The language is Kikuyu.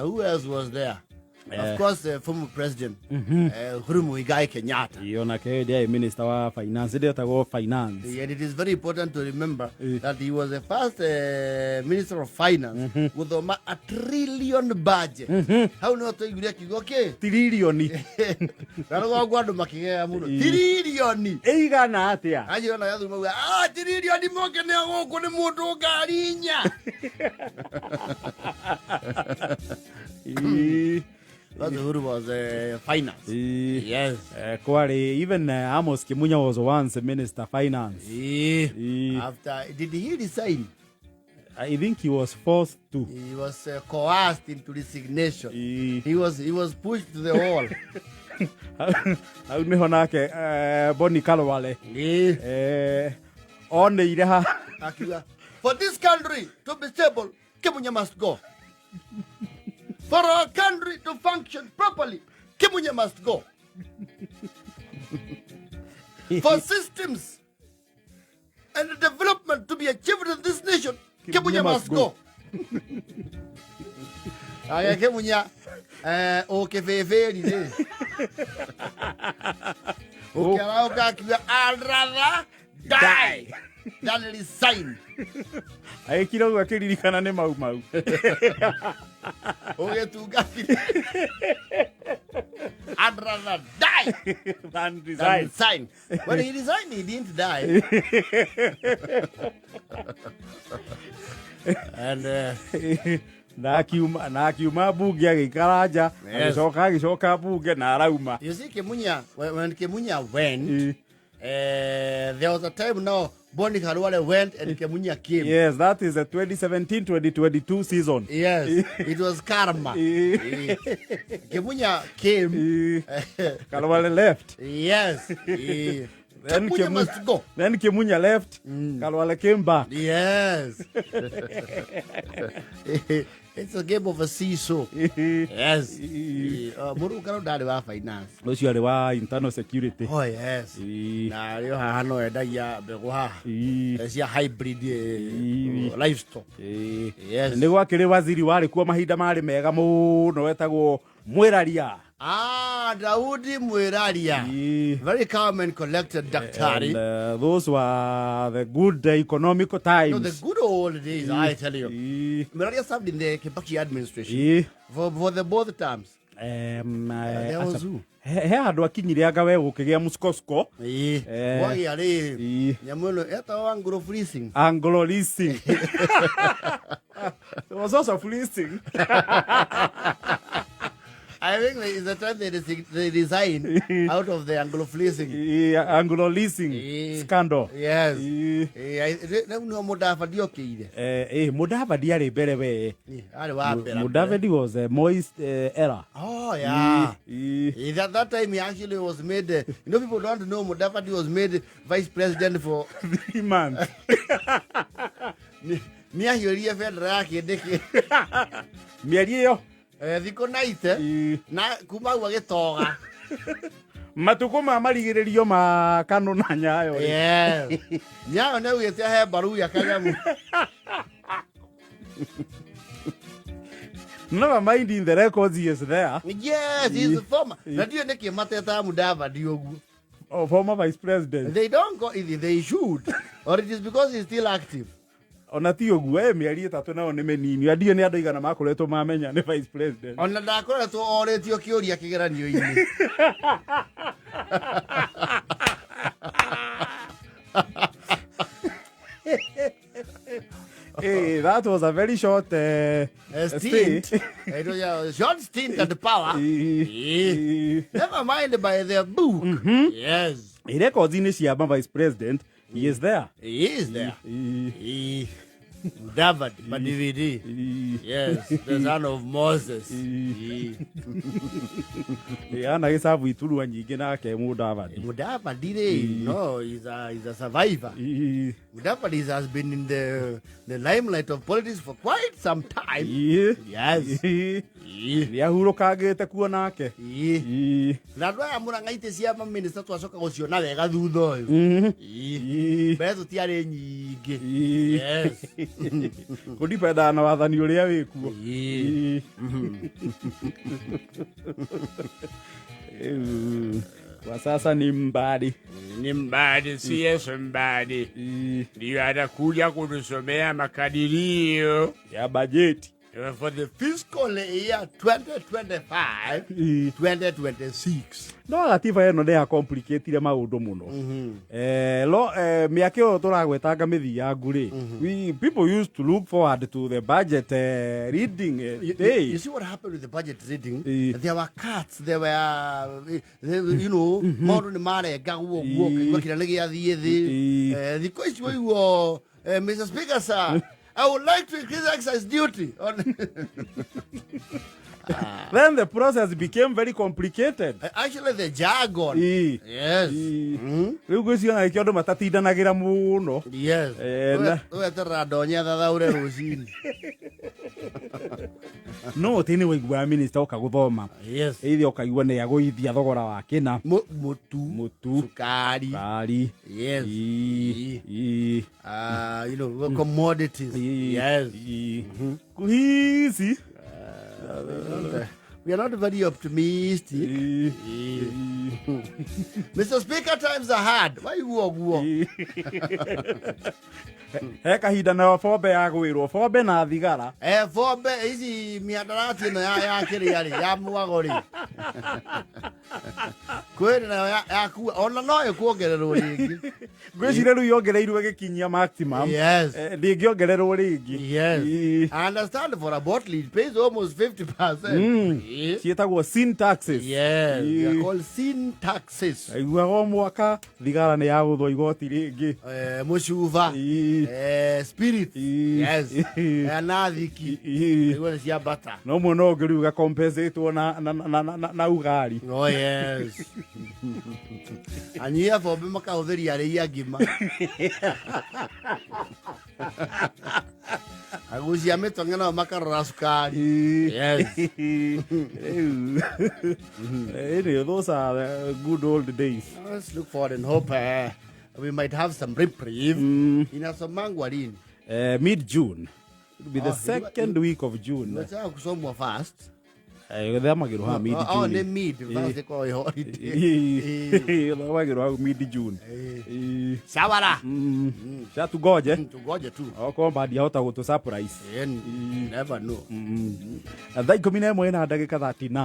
Who else was there? Of course, former president Uhuru Muigai Kenyatta. Ĩĩ, onake hĩndĩ arĩ minister wa finance, ndetagwo finance. And it is very important to remember that he was the first minister of finance guthoma a trillion budget. Hau niho twaiguire kiugo ki Tiririoni. Na rũgongo andũ makĩgega mũno, tiririoni ĩigana atĩa? Anjĩra na gathuru mauga, ah, tiririoni moke nĩ gũkũ nĩ mũndũ ngari inya. That's Uhuru was finance. Yes. Kwarĩ even Amos Kimunya was once minister finance. After, did he resign? I think he was forced to. He was coerced into resignation. He was pushed to the wall. Hau nĩho nake Boni Kalwale oneire ha. Akiuga, "For this country to be stable, Kimunya must go. For our country to function properly, Kimunya must go. For systems and development to be achieved in this nation, Kimunya must go." Aya Kimunya, ũkĩbĩbĩri rĩ ũkĩarauka akiuga, "I'd rather die than resign." Agĩkira ũguo akĩririkana nĩ Mau Mau. Ũgĩtungatire, "I'd rather die than than resign." Resign. When he resigned, he didn't die. And Na akiuma bunge agĩikara nja. Agĩcoka bunge na arauma. You see, Kimunya, when Kimunya went, there was a time now Boni Khalwale went and Kimunya came. Yes, that is the 2017 2022 season. Yes, it was karma. Kimunya came. Khalwale left. Yes. Then Kimunya must go. Then Kimunya left. Khalwale came back. Yes. It's a game of a seesaw. Yes. Mũrungaro ndarĩ wa finance. Ũcio arĩ wa internal security. Oh yes. Na rĩo haha no endagia mbegũ haha. Cia hybrid livestock. Yes. Nĩ gwakĩrĩ waziri warĩ kuo mahinda marĩ mega mũno wetagwo Mwĩraria. Ah, Daudi Mwiraria. Very calm and collected daktari. And those were the good economical times. No, the good old days, I tell you. Mwiraria served in the Kibaki administration for the both terms. There was who? He handũ akinyire anga we gũkĩgĩa mũcococo. Gwagĩa rĩ nyamũ ĩno etagwo Anglo Leasing. Anglo Leasing. It was also fleecing. I think it's the time they resigned out of the Anglo Leasing. Anglo Leasing scandal. Yes. Rĩu nĩo Mudavadi okĩire. Mudavadi arĩ mbere we. Arĩ wa mbere. Mudavadi was a Moist era. Oh yeah. That time he actually was made, people don't know Mudavadi was made vice president for 3 months. Nĩ ahiũrie bendera yake ndĩkĩ. Mĩeri ĩyo. Thikũ naite na kuma hau agĩtoga. Matukũ ma marigĩrĩrio ma Kanu na Nyayo rĩ. Yes. Nyayo nĩ augĩte he mbaru ya kanyamu. Never mind, in the records he is there. Yes, he is former. Na ndiũĩ nĩkĩ matetaga Mudavadi ũguo. Oh, former vice president. They don't go if they should. Or it is because he's still active. Ona ti ũguo, mĩeri 3 nayo nĩ mĩnini. Andiũ nĩ andũ aigana makoretwo mamenya nĩ vice president. Ona ndakoretwo orĩtio kĩũria kĩgeranio-inĩ. Hey, that was a very short stint. Stay. It was a short stint at power. Never mind by the book. Yes. Records-inĩ cia ma vice president he is there. He is there. Mudavadi, Madividi. Yes, the son of Moses. Ana gĩcabu iturua nyingĩ nake Mudavadi. Mudavadi, rĩ, no, he's a survivor. Mudavadi has been in the limelight of politics for quite some time. Yes. Nĩ ahurũkangĩte kuo nake. Na andũ aya mũrang'a cia maminista twacoka gũciona wega thutha ũyũ. Mbere tũtiarĩ nyingĩ. Yes. Kũdipendaga na wathani ũrĩa wĩkuo. Ĩĩ. Rĩu, kwa sasa ni Mbadi. Ni Mbadi, CS Mbadi ndiyo atakuja kutusomea makadirio ya bajeti For the fiscal year 2025 2026. No gatiba ĩno nĩ yacomplicatire maũndũ mũno. Lo mĩaka ĩyo tũragwetanga mĩthiangu rĩ, we people used to look forward to the budget reading day. You see what happened with the budget reading? Eh. There were cuts, there were, maũndũ nĩ marengagwo ũguo, ũkaigua kĩrĩa nĩ gĩathiĩ thĩ. Thikũ ici waiguo, "Mr. Speaker, sir, I would like to increase excise duty on." Then the process became very complicated. Actually, the jargon. Yes. Rĩu ngwĩciria nĩkĩo andũ matatindanagĩra mũno. Yes. Weterera ndonya thathaure rũcinĩ. No ũtĩ nĩ waiguaga minister oka gũthoma, ĩthĩ ũkaigua nĩ agũithia thogora wa kĩna. Mũtu. Mũtu. Cukari. Cukari. Yes. Ii. Commodities. Yes. Kuhisi. We are not very optimistic. "Mr. Speaker, times are hard." Why you guo? He kahinda nayo bombe yagwĩrwo, bombe na thigara. Bombe ici, mĩandarati ĩno ya kĩrĩa rĩ, ya mwago rĩ, kwĩrĩ nayo yakua ona no ĩkuongererwo rĩngĩ. Ngwĩciria rĩu yongereirwo ĩgĩkinyia maximum. Ndĩngĩongererwo rĩngĩ. I understand for a bottle it pays almost 50%. Ciĩtagwo sin taxes. Yes, they are called sin taxes. Aiguaga o mwaka thigara nĩ yagũthwo igoti rĩngĩ. Mũcuba. Spirit. Yes. Na thiki. Nĩguo nĩ cia bata. No mwena ũngĩ rĩu gacompensatwo na ugari. Oh yes. Anyua bombe makahũthĩria arĩi a ngima. Agucia mĩtong'e nao makarora cukari. Yes. Rĩu anyway, those are the good old days. Let's look forward and hope we might have some reprieve. Inasomangwa lini? Mid June. It'll be the Oh, second week of June. Unataka kusomwa fast? Gũthamagĩrwo haha mid Oh, June. nĩ mid. First ĩkoragwo ĩ holiday. Gũthamagĩrwo hau mid June. Sawara. Cha tugoje. Tugoje tu. Okorwo Mbadi ahota gũtũ surprise. Never know. 11:39.